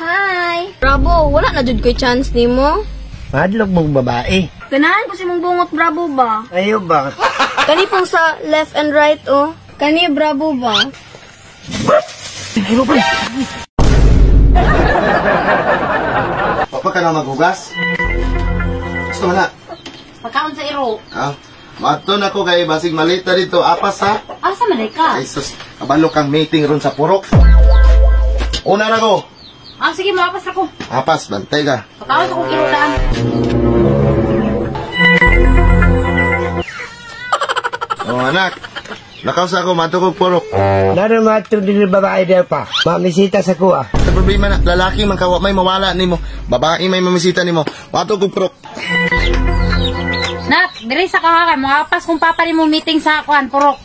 Hi! Bravo, wala na jud ko'y chance nimo. Madlok mong babae. Ganahan ko si mong bungot, bravo ba? Ayaw ba? Kani pong sa left and right, oh. Kani bravo ba? Papa ka na maghugas? Gusto mo na? Pagkaon sa iro. Ah, maton ako kay basig malita dito. Apas ha? Asa man ka? Ay sus, kabalo kang meeting ron sa purok. Una na ko. Ah, sige, maapas ako. Apas, bantay ka. Pagkaon sa kong iro daan. Oh, anak. Lakaw sa ako, mato ko purok. Laro matong din ng babae daw pa. Mamisita sa kuha. Sa problema na, lalaki man kawa, may mawala nimo. Babae may mamisita nimo. Mato ko purok. Nak, diri sa kahakan, maapas kung papa ni mo meeting sa kuan purok.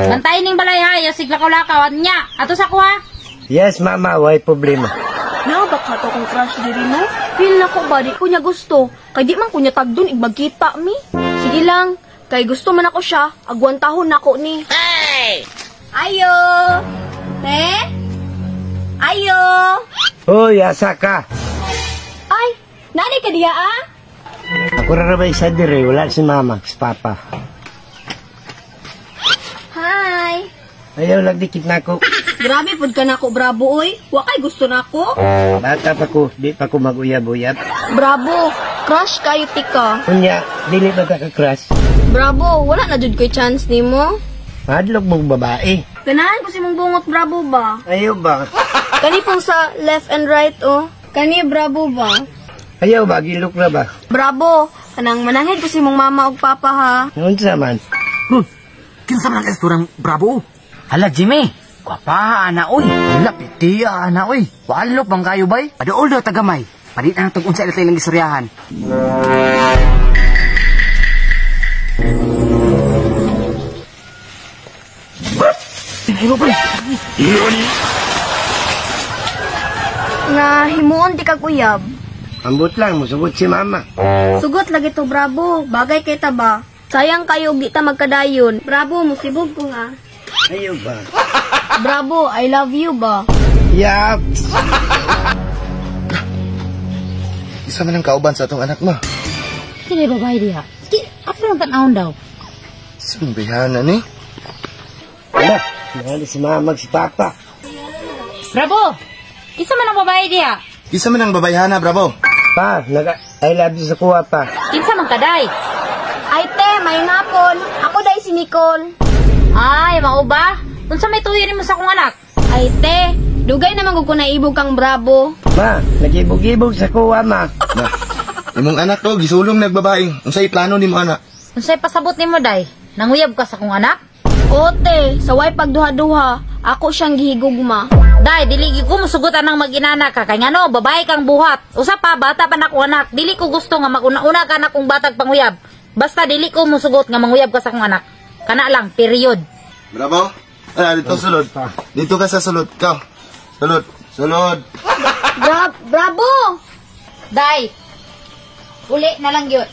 Bantayin ning balay ha, yasig lakaw-lakaw nya. Ato sa kuha. Yes, mama, way problema. Na baka to kong crush diri no? Feel na ko ba di ko niya gusto. Kay di man ko niya tagdon ig magkita mi. Sige lang, kay gusto man ako siya, agwantahon nako ni. Hey! Ayo! Te? Ayo! Hoy, asa ka? Ay, nani ka diya ah? Ako ra ba isa diri, wala si mama, si papa. Hi! Ayaw lang dikit na ako. Grabe pud ka nako, bravo oy. Wa kay gusto nako. Bata pa ko, di pa ko maguyab-uyab. Bravo, crush kayo tika. Unya, dili ba ka ka-crush? Bravo, wala na jud ko'y chance nimo. Madlok mong babae. Ganahan ko si mong bungot, bravo ba? Ayaw ba? Kani pong sa left and right, oh. Kani bravo ba? Ayaw ba? Gilok na ba? Bravo, kanang mananghid ko si mong mama ug papa ha. Unsa man? Kinsa man ang isturang bravo? Hala, Jimmy. Gwapa, ana, oy. Hala, pitiya, ana, oy. Walok bang kayo, bay? Paduol daw tagamay. Palit na itong unsa ilatay lang isuryahan. Nga himuon di kag uyab. Ambot lang, musugot si mama. Sugot lagi to, bravo. Bagay kay ta ba? Sayang kayo di ta magkadayon. Bravo, musibog ko nga. Ayaw ba? Bravo, I love you ba? Yap! Isa man ang kauban sa atong anak mo. Sino yung babae diha? Sige, ato lang tan-awon daw. Sumbihanan ni. Wala, mahal si mama si papa. Bravo! Isa man ang babae diha. Isa man ang babayhana, bravo. Pa, I love you sa kuha pa. Kinsa man kaday? Ay te, may hapon. Ako day si Nicole. Ay, mao ba? Unsa may tuyo nimo sa akong anak? Ay te, dugay naman ko naibog kang bravo. Ma, nagibog-ibog sa kuha, ma. Na, imong anak to, gisulong nagbabae. Unsay plano nimo anak? Unsay pasabot nimo day? Nanguyab ka sa akong anak? Ote, saway pagduha-duha, ako siyang gihigugma. Day, dili gyud ko musugot anang mag-inana ka kay ngano, babae kang buhat. Usa pa bata pa nako anak, dili ko gusto nga maguna-una ka na kong batag panguyab. Basta dili ko musugot nga manguyab ka sa akong anak. Kana lang, period. Bravo. Ay, dito sulod. Dito ka sa sulod. Ikaw. Sulod. Sulod. Bravo! Day. Uli na lang gyud.